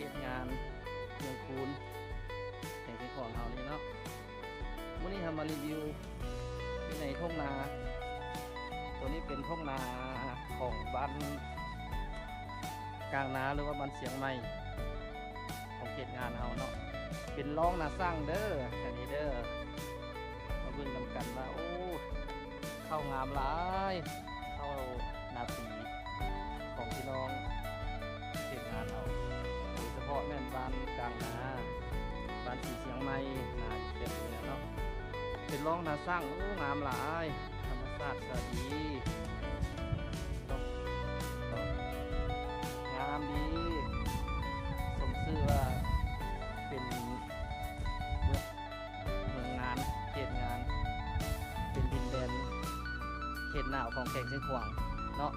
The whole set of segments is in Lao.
ເຂດງານເມືອງຄູນ ແຂວງຊຽງຂວາງເຮົານີ້ເນາະ. ມື້ນີ້ເຮົາມາຣີວິວຢູ່ໃນທົ່ງນາ. ໂຕນີ້ເປັນທົ່ງນາຂອງບ້ານກາງນາ ຫຼືວ່າບ້ານຊຽງໃໝ່ ຂອງເຂດງານເຮົາເນາະ. ເປັນລ່ອງນາຊັ່ງເດີ ອັນນີ້ເດີ. ມາເບິ່ງນຳກັນວ່າ ໂອ້ ເຂົ້າງາມຫຼາຍ ເຂົ້ານາປີຂອງພີ່ນ້ອງເຂດງານເຮົາ ໂດຍສະເພາະແມ່ນບ້ານກາງນາ ບ້ານສີຊຽງໃໝ່ ນາແບບນີ້ແຫຼະເນາະ. ເປັນລ່ອງນາຊ້າງ ໂອ້ ງາມຫຼາຍ ທຳມະຊາດກະດີ ງາມດີ ສົມຊື່ວ່າເປັນເມືອງ ເມືອງງານ ເຂດງານ ເປັນດິນແດນເຂດໜາວຂອງແຂວງຊຽງຂວາງເນາະ.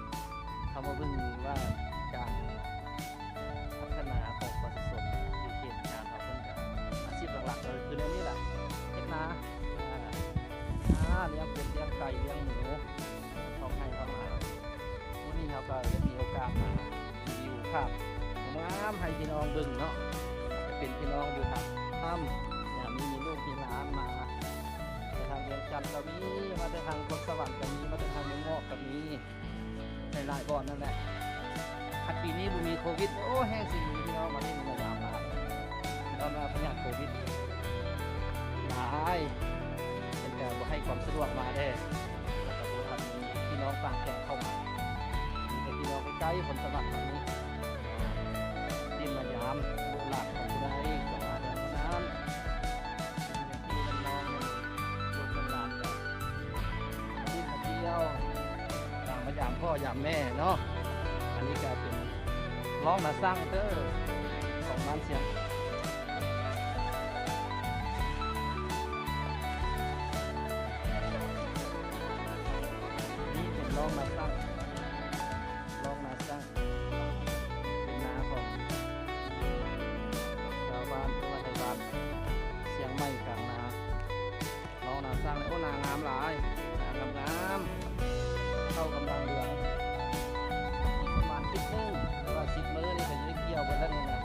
ເຮົາມາເບິ່ງວ່າການພັດທະນາຂອງປະຊາຊົນຢູ່ເຂດງານເຮົາເພິ່ນກະ ອາຊີບຫຼັກໆ ກະຄືແນວນີ້ແຫຼະ ເຮັດນາ ອາ ອາ ລ້ຽງເປັດ ລ້ຽງໄກ່ ລ້ຽງໝູ ທ້ອງໄຮ່ທ້ອງນາ. ມື້ນີ້ເຮົາກະໄດ້ມີໂອກາດມາຣີວິວພາບງາມໃຫ້ພີ່ນ້ອງເບິ່ງເນາະ. ເປັນພີ່ນ້ອງຢູ່ທາງ ຍາມນີ້ມີລູກມີຫຼານມາ ແຕ່ທາງວຽງຈັນກະມີ ມາແຕ່ທາງຄົນສະຫວັນກະມີ ມາແຕ່ທາງເມືອງງອກກະມີ ຫຼາຍໆບ່ອນນັ້ນແຫຼະ. ຄັນປີນີ້ບໍ່ມີໂຄວິດ ໂອ້ ແຮ່ງຊິມີພີ່ນ້ອງມາຫຼິ້ນມາຢາມຫຼາຍ ຍ້ອນວ່າພະຍາດໂຄວິດຫຼາຍ ເພິ່ນກະບໍ່ໃຫ້ຄວາມສະດວກມາແດ່ ແລ້ວກະບໍ່ທັນມີພີ່ນ້ອງຕ່າງແຂວງເຂົ້າມາ ມີແຕ່ພີ່ນ້ອງໃກ້ໆ ຄົນສະຫວັນເຮົານີ້ ຫຼິ້ນມາຢາມ ລູກຫຼານຂອງຜູ້ໃດກະມາແຕ່ຜູ້ນັ້ນ ພີ່ນ້ອງ ລູກຫຼານກະມາຫຼິ້ນມາທ່ຽວ ມາຢາມພໍ່ຢາມແມ່ເນາະ. ອັນນີ້ກະເປັນລ່ອງນາຊ້າງເດີ ຂອງບ້ານຊຽງ ນີ້ເປັນລ່ອງນາຊ້າງ ລ່ອງນາຊ້າງ ເປັນນາຂອງຊາວບ້ານ ຫຼືວ່າໄທບ້ານຊຽງໃໝ່ກາງນາ. ລ່ອງນາຊ້າງ ໂອ້ ນາງາມຫຼາຍ ນາງາມໆ ເຂົ້າກຳລັງເຫຼືອງ ອີກປະມານທິດໜຶ່ງ ຫຼືວ່າສິບມື້ນີ້ກະຊິໄດ້ກ່ຽວເບິດແລ້ວນີ້ນະ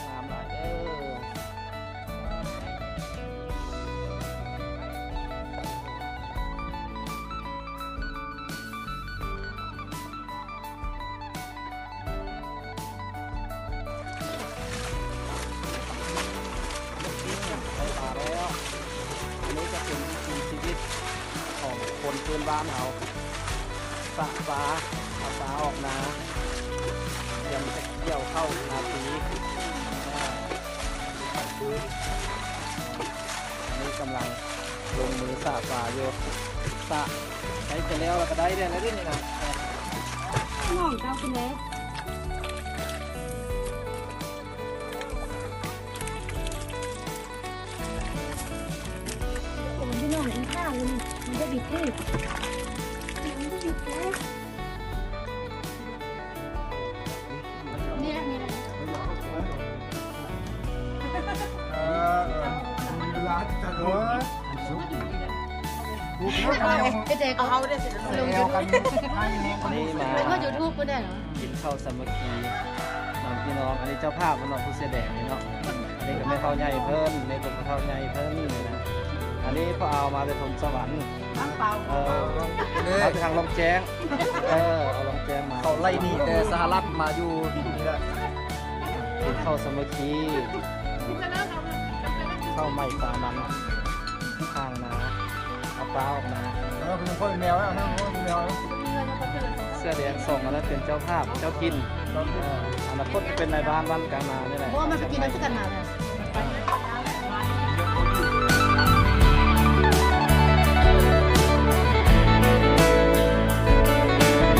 ງາມຫຼາຍເດີ. ໄດ້ປາແລ້ວ ອັນນີ້ກະເປັນວິຖີຊີວິດຂອງຄົນພື້ນບ້ານເຮົາ ສະປາ ເອົາປາອອກນາ ກຽມຈະກ່ຽວເຂົ້ານາປີ ອັນນີ້ກຳລັງລົງມືສະປາຢູ່ ສະໃກ້ຈະແລ້ວ ແລ້ວກະໄດ້ແລ້ວເດ້ນີ້ນະ ນ້ອງເຈົ້າກິນແດ່. ໂອ້ ພີ່ນ້ອງ ອີ່ຂ້ານີ້ ມັນຈະບິດເດ້ ມັນຈະບິດເດ້. ນີ້ແຫຼະ ນີ້ແຫຼະ ເອີ ເອີ ເວລາຈະເດີນ ເຮັດໃດກະເອົາໄດ້ສິ ລົງ ອັນນີ້ມາ ມາຢູທູບພຸ້ນແດ່ເນາະ ກິນເຂົ້າສາມັກຄີນຳພີ່ນ້ອງ. ອັນນີ້ເຈົ້າພາບເນາະ ຜູ້ເສື້ອແດງນີ້ເນາະ. ອັນນີ້ກະແມ່ເຖົ້າໃຫຍ່ເພິ່ນ ແມ່ກະພໍ່ເຖົ້າໃຫຍ່ເພິ່ນນີ້ນະ. ອັນນີ້ພໍ່ອາວມາແຕ່ທົ່ງສະຫວັນ ເອີ ມາແຕ່ທາງລ່ອງແຈ້ງ ເອີ ເອົາລ່ອງແຈ້ງມາ. ເຂົາໄລ່ໜີແຕ່ສະຫະລັດມາຢູ່ນີ້ແຫຼະ ກິນເຂົ້າສາມັກຄີ ເຂົ້າໃໝ່ປາມັນ ທາງນາ ເອົາປາອອກນາ. ເອີ ເປັນຄົນແນວ ເປັນແນວ ເສື້ອແດງສອງອັນນັ້ນເປັນເຈົ້າພາບ ເຈົ້າຖິ່ນ ເອີ ອະນາຄົດຈະເປັນນາຍບ້ານບ້ານກາງນານີ້ແຫຼະ. ບໍ່ ມັນໄປກິນນຳກັນມາແລ້ວ.